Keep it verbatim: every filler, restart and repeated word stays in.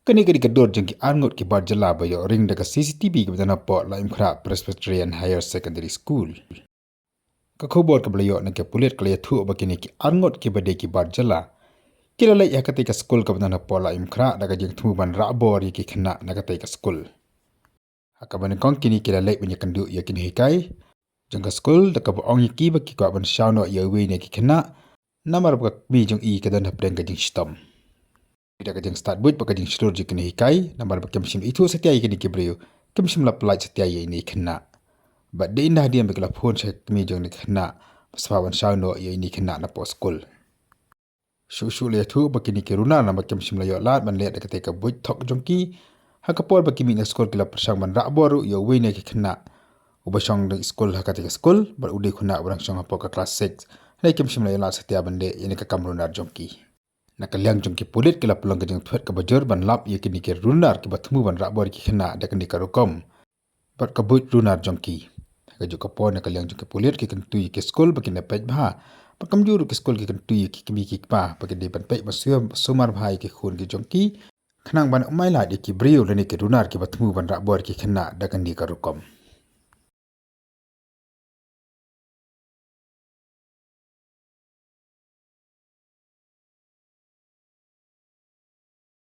Kane ka dei ka dur jong ki arngut ki bar jylla ba ïoh ring da ka C C T V kaba don hapoh Laitumkhrah Presbyterian Higher Secondary School. Ka khubor kaba la ïoh na ki pulit ka la ïathuh ba kine ki arngut kiba dei ki bar jylla ki la leit ha katei ka skul kaba don hapoh Laitumkhrah da ka jingthmu ban rah bor ïa ki khynnah na katei ka skul. Ha kaba nyngkong kine ki la leit ban ïakynduh ïa ki nonghikai jong ka skul da kaba ong ïa ki ba ki kwah ban shaw noh ïa uwei na ki khynnah namar ba ka kmie jong i ka don hapdeng ka jingshitom. Da ka jingstad buit bad ka jingshlur jong ki nonghikai namar ba kim shym ithuh satia ïa kine ki briew, kim shym la pyllait satia ïa ine i khynnah. Bad dei ynda hadien ba ki la phone sha ka kmie jong ine i khynnah ba sngewbha ban shaw noh ïa ine i khynnah napoh skul. Shuh shuh la ïathuh ba kine ki runar namar kim shym la ïoh lad ban leh da katei ka buit thok jong ki. Ha ka por ba ki mih na skul ki la pyrshang ban rah bor ruh ïa uwei na ki khynnah uba shong dang skul ha katei ka skul bad u dei u khynnah uba dang shong hapoh ka klas six. Hynrei kim shym la ïoh lad satia ban leh ïa ine ka kam runar jong ki. Na ka liang jong ki pulit ki la pynlong ka jingthuid kaba jur ban lap ïa kine ki runar kiba thmu ban rah bor ïa ki khynnah da kane ka rukom bad ka buit runar jong ki. Ha kajuh ka por na ka liang jong ki pulit ki kyntu ïa ki skul ba kin da peit bha bad kumjuh ruh ki skul ki kyntu ïa ki kmie ki kpa ba ki dei ban peit ban sumar bha ïa ki khun ki jong ki khnang ban ym ailad ïa ki briew lane ki runar kiba thmu ban rah bor ïa ki khynnah da kane ka rukom.